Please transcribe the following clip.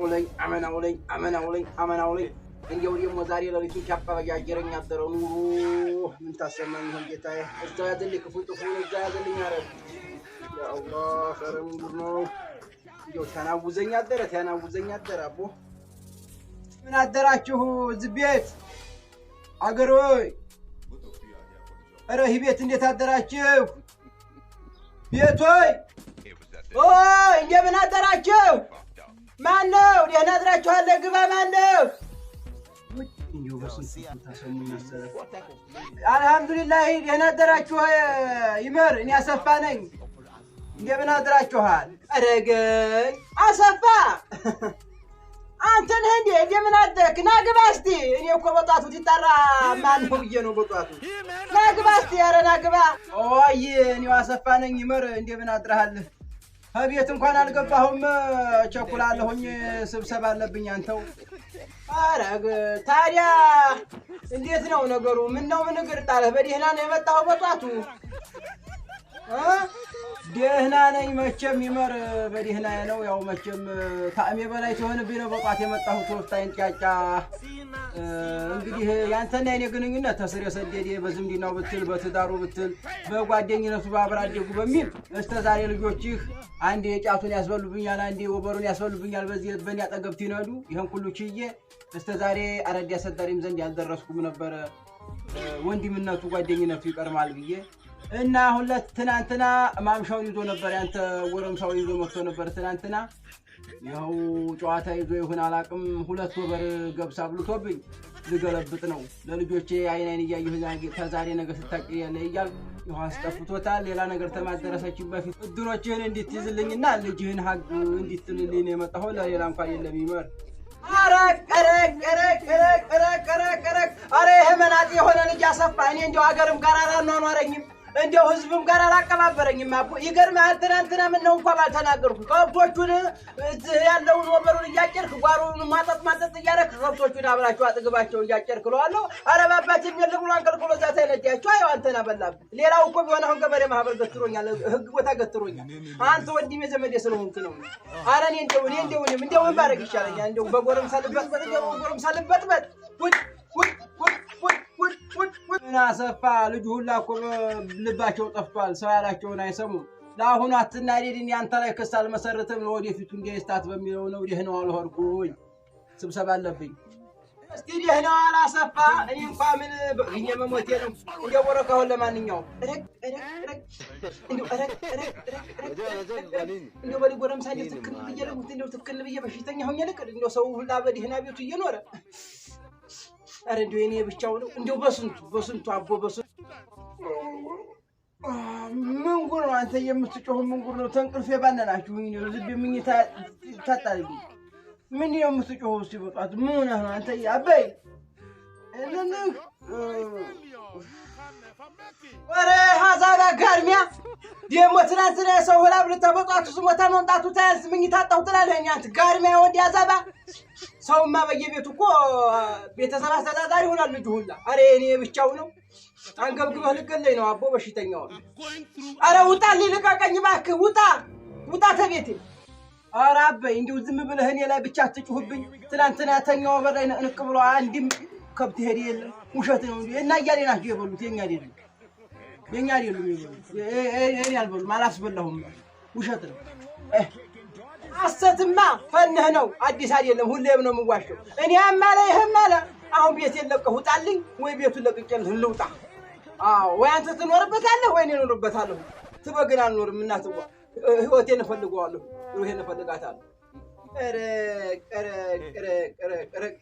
አመናውለኝ አመናውለኝ አመናውለኝ አመናውለኝ። እንዲያው ደግሞ ዛሬ ሌሊቱን ሲያፈረጃጀረኝ አደረ። ኑሮ ምን ታሰማኝ ይሆን ጌታዬ? እዛው ያዝልኝ፣ ክፉ ጥፉን እዛው ያዝልኝ። ኧረ ያ አላህ፣ ኧረ ምን ጉድ ነው! እንዲያው ሲያናውዘኝ አደረ፣ ሲያናውዘኝ አደረ። አቦ ምን አደራችሁ እዚህ ቤት አገር ሆይ? ኧረ ይህ ቤት እንዴት አደራችሁ? ቤት ሆይ ኦይ፣ እንደምን አደራችሁ? ማን ነው? ደህና አድራችኋል? ግባ። ማን ነው? አልሐምዱሊላህ ደህና አደራችሁ። ይመር፣ እኔ አሰፋ ነኝ። እንደምን አድራችኋል? ኧረ ገኝ አሰፋ አንተ ነህ እንዴ? እንደምን አደርክ? ና ግባ እስቲ። እኔ እኮ በጧቱ ሲጠራ ማን ነው ብዬ ነው በጧቱ። ና ግባ እስቲ። ኧረ ና ግባ። ኦይ እኔው አሰፋ ነኝ። ይመር፣ እንደምን አድረሃል? ከቤት እንኳን አልገባሁም፣ ቸኩላለሁኝ። ስብሰባ አለብኝ። አንተው ኧረ ታዲያ እንዴት ነው ነገሩ? ምን ነው ምን እግር ጣለህ? በደህና ነው የመጣኸው በጧቱ? ደህና ነኝ መቼም ይመር፣ በደህና ነው። ያው መቼም ታእሜ በላይ ሲሆንብኝ ነው በጧት የመጣሁት። ወፍታይን ጫጫ። እንግዲህ ያንተና የኔ ግንኙነት ተስር የሰደደ በዝምድናው ብትል፣ በትዳሩ ብትል፣ በጓደኝነቱ በአብሮ አደጉ በሚል እስከ ዛሬ ልጆችህ አንዴ ጫቱን ያስበሉብኛል፣ አንዴ ወበሩን ያስበሉብኛል። በዚህ በእኔ አጠገብ ሲነዱ ይህን ሁሉ ችዬ እስከ ዛሬ አረድ አሰዳሪም ዘንድ ያልደረስኩም ነበረ። ወንድምነቱ ጓደኝነቱ ይቀርማል ብዬ እና አሁን ትናንትና ማምሻውን ይዞ ነበር፣ ያንተ ጎረምሳውን ይዞ መጥቶ ነበር ትናንትና። ይኸው ጨዋታ ይዞ ይሁን አላቅም፣ ሁለት ወበር ገብስ አብልቶብኝ ልገለብጥ ነው። ለልጆቼ አይን አይን እያየሁ ከዛሬ ነገ ስታቅያለ እያል ይኸው አስጠፍቶታል። ሌላ ነገር ተማደረሰችን በፊት እድሮችህን እንድትይዝልኝና ልጅህን ሀቅ እንድትልልኝ ነው የመጣኸው። ለሌላ እንኳን የለም ይመር። ኧረ ይሄ መናጤ የሆነ ልጅ አሰፋ፣ እኔ እንዲያው አገርም ጋር አላኗኗረኝም፣ እንዲያው ህዝብም ጋር አላቀባበረኝም። አቦ ይገርምሃል፣ ትናንትና ምነው እንኳ ባልተናገርኩ። ከብቶቹን እዚህ ያለውን ወበሩን እያጨርክ ጓሮውን ማጠጥ ማጠጥ እያደረክ ከብቶቹን አብራቸው አጥግባቸው እያጨርክ እለዋለሁ። ኧረ በአባትም የለ ብሎ አንቀልቅሎ እዛ ተነዳቸው። አየው አንተን አበላብህ። ሌላው እኮ ቢሆን አሁን ገበሬ ማህበር ገትሮኛል፣ ህግ ቦታ ገትሮኛል። አንተ ወንድሜ ዘመዴ ስለሆንክ ነው። ኧረ እኔ እንደው እኔ እንደው እኔም እንደው ምን ባደርግ ይሻለኛል? እንደው በጎረምሳ ልበጥበጥ፣ እንደው በጎረምሳ ልበጥበጥ። ጉድ ጉድ ጉድ ጉድ ጉድ ጉድ! ምን አሰፋ፣ ልጁ ሁላ እኮ ልባቸው ጠፍቷል። ሰው ያላቸውን አይሰሙም። ለአሁኑ አትናደድ፣ እኔ አንተ ላይ ክስ አልመሰርትም። ለወደፊቱ እንዳይስታት በሚለው ነው። ደህና ዋል፣ ሆድኩኝ፣ ስብሰባ አለብኝ። እስቲ ደህና ዋል አሰፋ። እኔ እንኳ ምን በእኛ መሞቴ ነው። እንደው በረካሁን ለማንኛውም ረግ ረግ ረግ እንደው ረግ ረግ ረግ ረግ እንደው በል ጎረምሳ እንደው ትክል ብዬ ልሙት፣ እንደው ትክል ብዬ በሽተኛ ሆኜ ልቅር። እንደው ሰው ሁላ በደህና ቤቱ እየኖረ ኧረ እንደው የእኔ ብቻው ነው። እንደው በስንቱ በስንቱ አቦ በስንቱ ምን ጉድ ነው አንተ የምትጮኸው? ምን ጉድ ነው? ተንቅልፌ ባነናችሁ ዝም ምኝታ ታጣልኝ። ምን ነው የምትጮኸው? እስኪ በጧት ምን ሆነህ ነው አንተ? አበይ ኧረ ሀዛባ ጋርሚያ ደግሞ ትናንትና የሰው ሁላ ብልታ በጧቱ ስሞታ መምጣቱ ታያዝ ምኝታ አጣሁ ትላለህ። አንተ ጋርሚያ ወንድ ያዛባ ሰውማ በየቤቱ እኮ ቤተሰብ አስተዳዳሪ ይሆናል ልጁ ሁላ። ኧረ የእኔ ብቻው ነው። አንገብግበህ ልገለኝ ነው አቦ በሽተኛውን። ኧረ ውጣ፣ ልቀቀኝ እባክህ፣ ውጣ ውጣ ተቤቴ። ኧረ አበይ እንዲሁ ዝም ብለህ እኔ ላይ ብቻ አትጩህብኝ። ትናንትና ተኛው በር ላይ ንቅ ብሎ አንድም ከብት ሄድ የለም። ውሸት ነው እንጂ እና እያሌ ናቸው የበሉት፣ የኛ አይደሉም፣ የኛ አይደሉም የበሉት። እኔ አልበሉም፣ አላስበላሁም። ውሸት ነው። ሐሰትማ ፈንህ ነው፣ አዲስ አይደለም። ሁሌም ነው የምዋሸው። እኔ አማለ ይህም አለ። አሁን ቤቴን ለቀህ ውጣልኝ ወይ ቤቱን ለቅቄልህ ልውጣ። አዎ ወይ አንተ ትኖርበታለህ ወይ እኔ እኖርበታለሁ። ትበግን አልኖርም። እናትዋ ህይወቴን እፈልገዋለሁ፣ ሩሄን እፈልጋታለሁ። ረቅ ረቅ ረቅ ረቅ ረቅ።